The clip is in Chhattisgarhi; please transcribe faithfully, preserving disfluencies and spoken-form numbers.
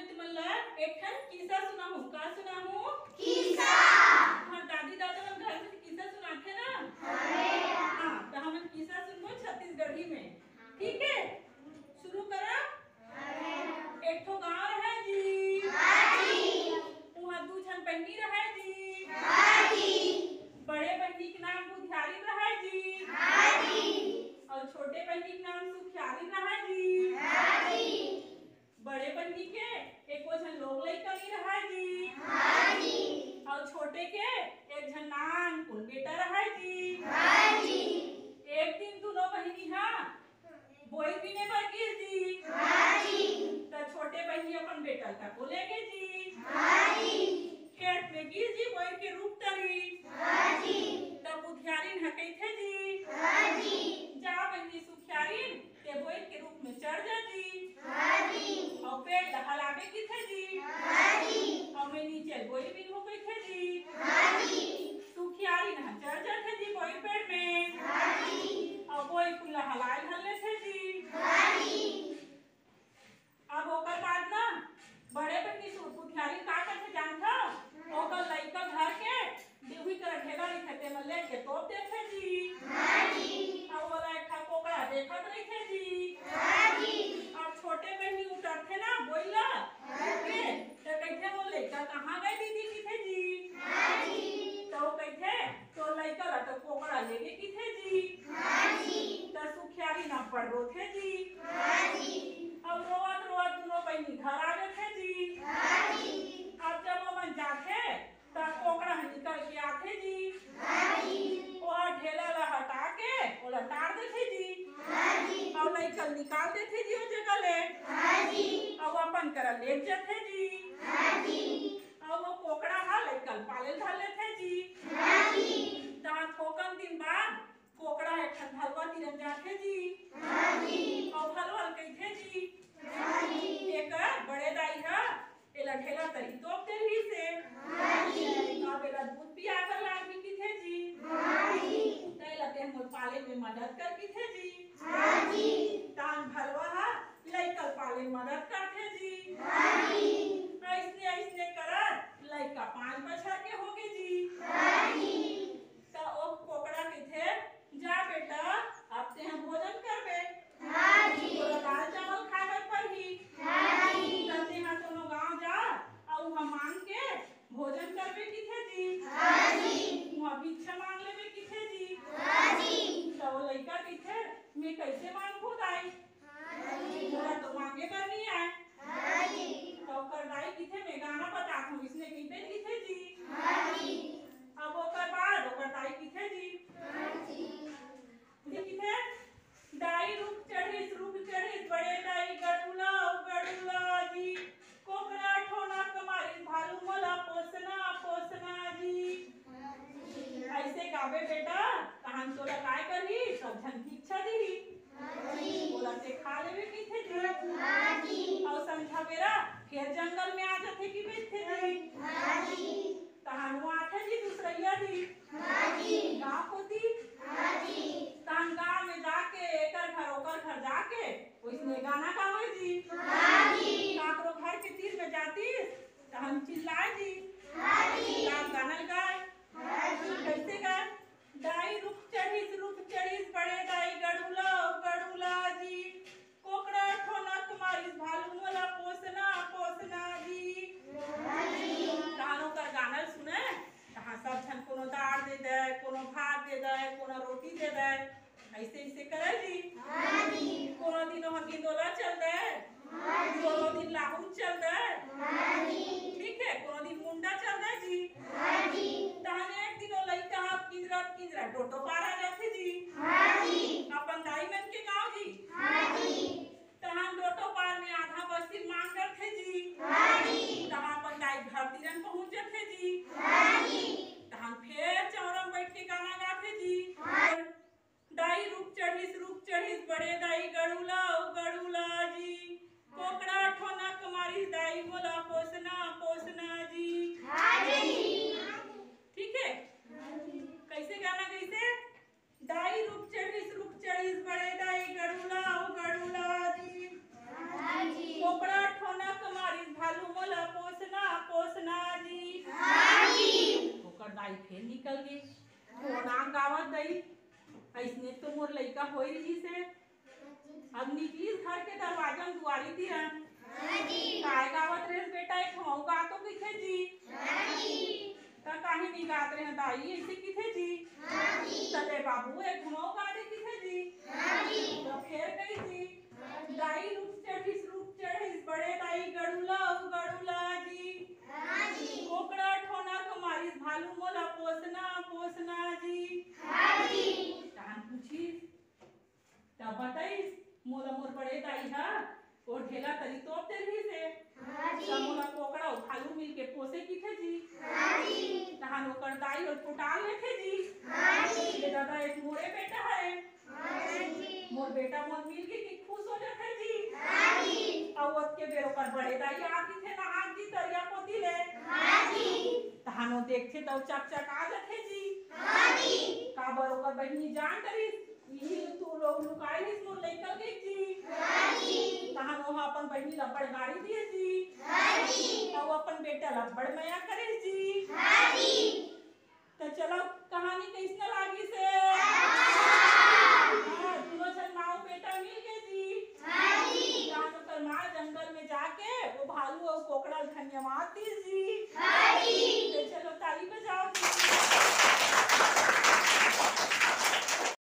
तुमन ला एक ठन किस्सा सुनाहूँ। का सुनाहूँ? किस्सा। हाँ, दादी दादा मन घर में किस्सा सुनाथे ना? हाँ, तो हमन किस्सा सुनबो छत्तीसगढ़ी में। ठीक है, शुरू करा। एक ठो गांव रहे जी। हाँ जी। उहाँ दू झन बहिनी रहे जी। हाँ जी। बड़े बहिनी के नाम बुधियारिन रहे जी। हाँ जी। और छोटे बहिनी के नाम सुखियारिन रहे जी। हाँ जी। बड़े बहिनी के एको झन लोग लइका नइ रहे जी। हाँ जी। और छोटे के एक झन नानकुन बेटा रहे जी। हाँ जी। एक दिन दुनों बहिनी हा बोइर बीने बर गिस जी। हाँ जी। त छोटे बहिनी अपन बेटा ल तको लेगे जी। हाँ जी। खेत में गिस जी बोइर के रूख तरी। हाँ जी। त बुधियारिन ह कहिथे जी। हाँ जी। जा बहिनी सुखियारिन, ते बोइर के रूख में चढ़ जा जी। हाँ जी। अउ पेड़ ल हलाबे कहिथे जी। हाँ जी। अउ मैं नीचे बोइर बीनहूँ कहिथे जी। हाँ जी। सुखियारिन ह चढ़ जाथे जी बोइर पेड़ में। हाँ जी। अउ बोइर फूल ल हलाए धर लेथे जी। हाँ जी। अब ओकर बाद ना बड़े बहिनी सु-, बुधियारिन का करथे जानथव? ओकर लइका धर के देवही करा ढेला रहिथे, तेमा लेके तोप देथे जी। हाँ जी। अउ ओला एक ठा कोकड़ा देखत रहिथे जी। हाँ जी। अब छोटे बहिनी उतरथे ना बोइर ला धर के, त कहिथे, "मोर लइका कहाँ गे दीदी?" कहिथे जी। हाँ जी। त ओ कहिथे, "तोर लइका ला तो कोकड़ा लेगे कहिथे जी।" हाँ जी। त सुखियारिन अब्बड़ रोथे जी। हाँ जी। अब रोवत रोवत दुनों बहिनी घर आ जाथे जी। हाँ जी। अब जब ओमन जाथे त कोकड़ा ह निकल के आथे जी। हाँ जी। ओहा ढेला ला हटा के ओला टार देथे जी। हाँ जी। अउ लइका ल निकाल देथे जी ओ जगह ले। हाँ जी। अउ अपन करा लेग जाथे जी। हाँ जी। अउ ओ कोकड़ा ह लइका ल पाले ल धर लेथे जी। हाँ जी। तहाँ थोकन दिन बाद कोकड़ा एक ठन भलवा तीरन जाथे जी। हाँ जी। अउ भलवा ल कहिथे जी, हाँ जी। एकर बड़े दाई ह एला ढेला तरी तोप दे रहिस हे। हाँ जी। अब एला दूध पियाए बर लानबे कहिथे जी। हाँ जी। त एला तें मोर पाले में मदद कर कहिथे जी। हाँ जी। तहान भलवा ह लइका ल पाले में मदद करथे जी। हाँ जी। अइसने अइसने करत लइका पाँच बछर के होगे जी। हाँ जी। त ओ कोकड़ा कहिथे, "जा बेटा, अब तेंह भोजन करबे। हाँ जी। तोला दाल चावल खाए बर परही। हाँ जी। त तेंह कोनो गाँव जा, अउ उहाँ मांग के भोजन करबे," कहिथे जी। हाँ जी। उहाँ भिक्षा मांग लेबे, कहिथे जी। हाँ जी। त ओ लइका कहिथे, "मैं कइसे मांगहूँ दाई? हाँ जी। मोला तो मांगे बर नइ आय।" हाँ जी। त ओकर दाई कहिथे, "मैं गाना बताथँव," अइसने कहिबे, कहिथे जी। हाँ जी। अब ओकर बाद ओकर दाई कहिथे जी। हाँ जी। जी कहिथे, "दाई रुख चढ़िस, रुख चढ़िस, बड़े दाई गड़ूला, गड़ूला जी। कोकड़ा ठोना कमारिस, भालू मोला पोसना, पोसना जी।" अइसे गाबे बेटा, तहान तोला काय करही, सब झन भिक्षा दिही। हाँ जी। ओला तें खा लेबे कहिथे जी। हाँ जी। अउ संझा बेरा फेर जंगल में आ जाथे कहिथे जी। हाँ जी। तहान वो आथे जी दूसरइया जी। हाँ जी। गाँव कोती। हाँ जी। तहान गाँव में जाके एकर घर ओकर घर जाके ओइसने गाना गावे जी। हाँ जी। काकरो घर के तीर में जातिस तहान चिल्लाए जी। हाँ जी। गान गाना ल गाए। हाँ जी। कइसे गाए? "दाई रुख चढ़िस, रुख चढ़िस, बड़े दाई गड़ूला, गड़ूला जी। कोकड़ा ठोना कमारिस, भालू मोला पोसना, पोसना जी।" तहान ओकर गाना ल सुने, तहान सब झन कोनो दार दे दय, कोनो भात दे दय, कोनो रोटी दे दय, अइसे अइसे करय जी। हाँ जी। कोनो दिन ओह गिंदोला चल दय, हाँ जी। कोनो दिन लाहू चल दय। हाँ जी। ठीक हे, कोनो दिन मुंडा चल दय जी। हाँ जी। तहान एक दिन ओ लइका ह किंजरत किंजरत डोटो पार आ जाथे जी। हाँ जी। अपन दाई मन के गाँव जी। हाँ जी। तहान डोटो पार में आधा बस्ती मांग करथे जी। हाँ जी। तहान अपन दाई घर तीरन पहुँच जाथे जी। हाँ जी। तहान फेर चौरा म बइठ के गाना गाथे जी। हाँ। दाई रुख चढ़िस, रुख चढ़िस, बड़े दाई गड़ूला, ओ गड़ूला जी। कोकड़ा ठोना कमारिस, दाई मोला पोसना, पोसना जी। हाँ जी। ठीक हे? कइसे गाना कहिसे? दाई रुख चढ़िस, रुख चढ़िस, बड़े दाई गड़ूला, ओ गड़ूला जी। हाँ जी। कोकड़ा ठोना कमारिस, भालू फेर निकल गे। कोन आग गावत दई? अइसने तो मोर लइका होई रहिस हे। अब निकलिस घर के दरवाजा म दुआरी तिरन। काय गावत रहेस बेटा, एक घुमाऊ गा तो किथे जी। त काहे नइ गात रहे दाई, अइसे किथे जी। त ले बाबू, एक घुमाऊ गा दे किथे जी। त फेर कही जी, दाई रूख चढ़िस, रूख चढ़िस, बड़े दाई गड़ूला अउ गड़ूला जी। कोकड़ा ठोना को मारिस, भालू मोला पोसना, पोसना जी। तहान पूछिस, त बताइस, मोला मोर बड़े दाई ह ओ ढेला तरी तोप दे रहिस हे। त मोला कोकड़ा अउ भालू मिलके पोसे किथे जी। तहान ओकर दाई अउ पोटाल लेथे जी। ये दादा, एक मोरे बेटा हरे। मोर बेटा मोर मिल गे कि खुश हो जाथे जी। अउ ओतके बेर ओकर बड़े दाई आ दिथे नहा जी तरिया कोती ले। तहान ओ देखथे त ओ चकचका जाथे जी। काबर ओकर बहिनी जान डरिस, इही ले तू लोग लुकाए रहिस मोर लइका के जी। तहान ओहा अपन बहिनी ला बड़गाड़ी दिए जी। अउ अपन बेटा ला बड़ मया करे जी। त चलो, कहानी कइसने लागिस हे? हाँ, दूनों झन माँ अउ बेटा मिल गे जी। तहान ओकर माँ जंगल में जाके ओ भालू अउ कोकड़ा ल धन्यवाद दिस जी। त चलो, ताली बजाओ जी।